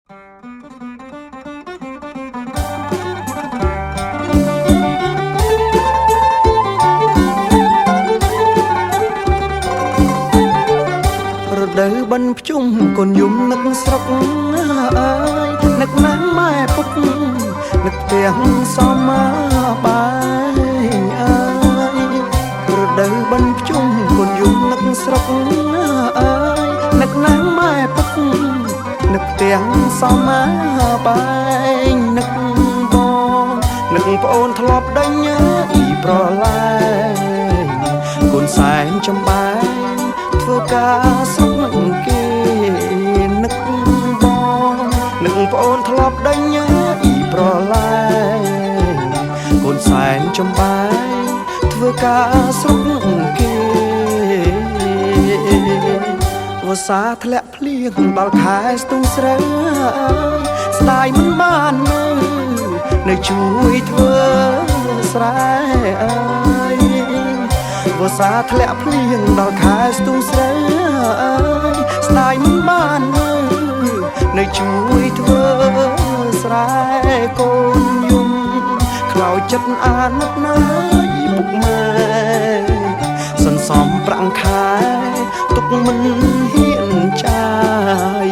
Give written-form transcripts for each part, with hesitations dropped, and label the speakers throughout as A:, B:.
A: រដូវបិណ្ឌភ្ជុំកូនយំនឹកស្រុកអើយនឹកណាស់ម៉ែពុកនឹកផ្ទះសមបែងអើយរដូវបិណ្ឌភ្ជុំកូនយំនឹកស្រុកអើយនឹកណាស់ម៉ែពុកនឹកផ្ទះសមបែងនឹកបងនឹកប្អូនធ្លាប់ដេញអ៊ីប្រឡែងកូនសែនចំបែងធ្វើការស្រុកនឹងគេនឹកបងនឹកប្អូនធ្លាប់ដេញអ៊ីប្រឡែងកូនសែនចំបែងធ្វើការស្រុកនឹងគេវស្សាធ្លាក់ភ្លៀងដល់ខែស្ទូងស្រូវស្ដាយមិនបាននៅជួយធ្វើស្រែអើយវស្សាធ្លាក់ភ្លៀងដល់ខែស្ទូងស្រូវអើយស្ដាយមិនបាននៅជួយធ្វើស្រែកូនយំខ្លោចចិត្តអាណិតណាយពុកម៉ែសន្សំប្រាក់ខែទុកមិនហ៊ានចា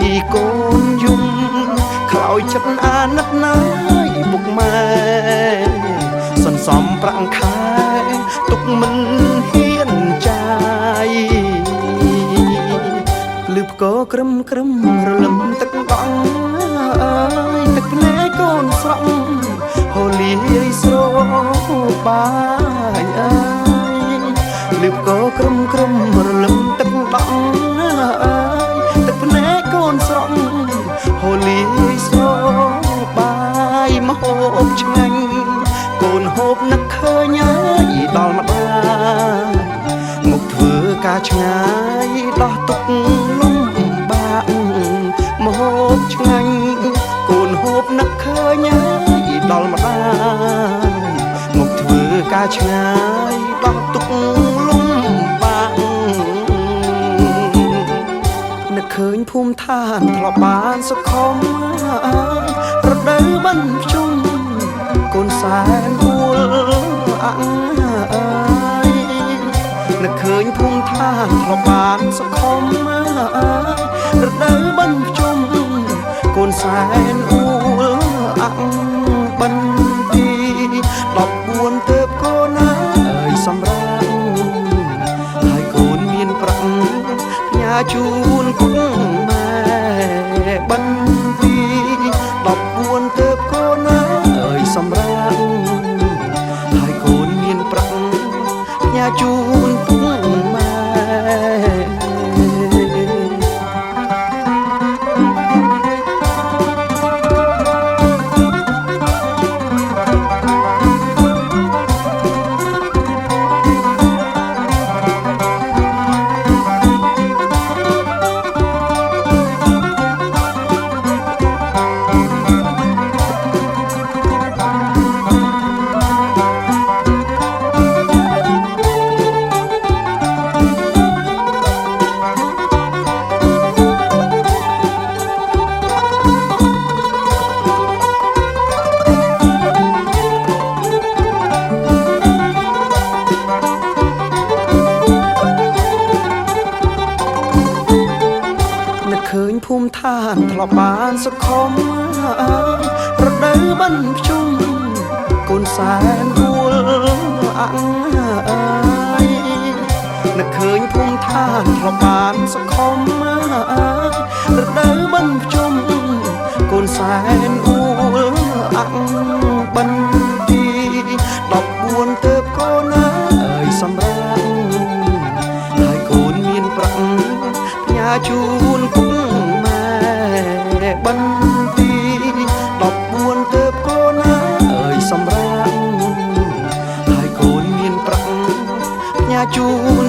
A: យកូនយំខ្លោចចិត្តអាណិតណាយពុកម៉ែសន្សំប្រាក់ខែទុកមិនហ៊ានចាយលឺផ្គរក្រឹមក្រឹមរលឹមទឹកដងអើយទឹកភ្នែកកូនស្រក់ហូរលាយស្របាយអើយលឺផ្គរក្រឹមក្រឹមរលឹមទឹកដងអើយទឹកភ្នែកកូនស្រក់ហូរលាយស្របាយមហូបឆ្ងាញ់កូនហូបនឹកឃើញហើយដល់ម្ដាយមកធ្វើការឆ្ងាយដោះទុកលំបាកមហូបឆ្ងាញ់កូនហូបនឹកឃើញហើយដល់ម្ដាយមកធ្វើការឆ្ងាយដោះទុកលំបាកនឹកឃើញភូមិឋានធ្លាប់បានសុខុមរដូវបិណ្ឌភ្ជុំកូនសែនអួលអង្អើយនឹកឃើញភូមិឋានធ្លាប់បានសុខុមរដូវបិណ្ឌភ្ជុំកូនសែនអួលអង្បិណ្ឌទី14ទើបកូនអើយសម្រាប់ហើយកូនមានប្រាក់ផ្ញើជូនពុកម៉ែបិណ្ឌទី14ទើបកូនអើយសម្រាប់ហើយកូនមានប្រាក់ផ្ញើជូនពុកម៉ែភូមិឋានធ្លាប់បានសុខុមរដូវបិណ្ឌភ្ជុំកូនសែនអួលអង្អើយនឹកឃើញភូមិឋានធ្លាប់បានសុខុមរដូវបិណ្ឌភ្ជុំកូនសែនអួលអង្បិណ្ឌទី14ទើបកូនអើយសម្រាប់ហើយកូនមានប្រាក់ផ្ញើជូនពុកម៉ែបិណ្ឌទី14ទើបកូនអើយសម្រាប់ហើយកូនមានប្រាក់ផ្ញើជូន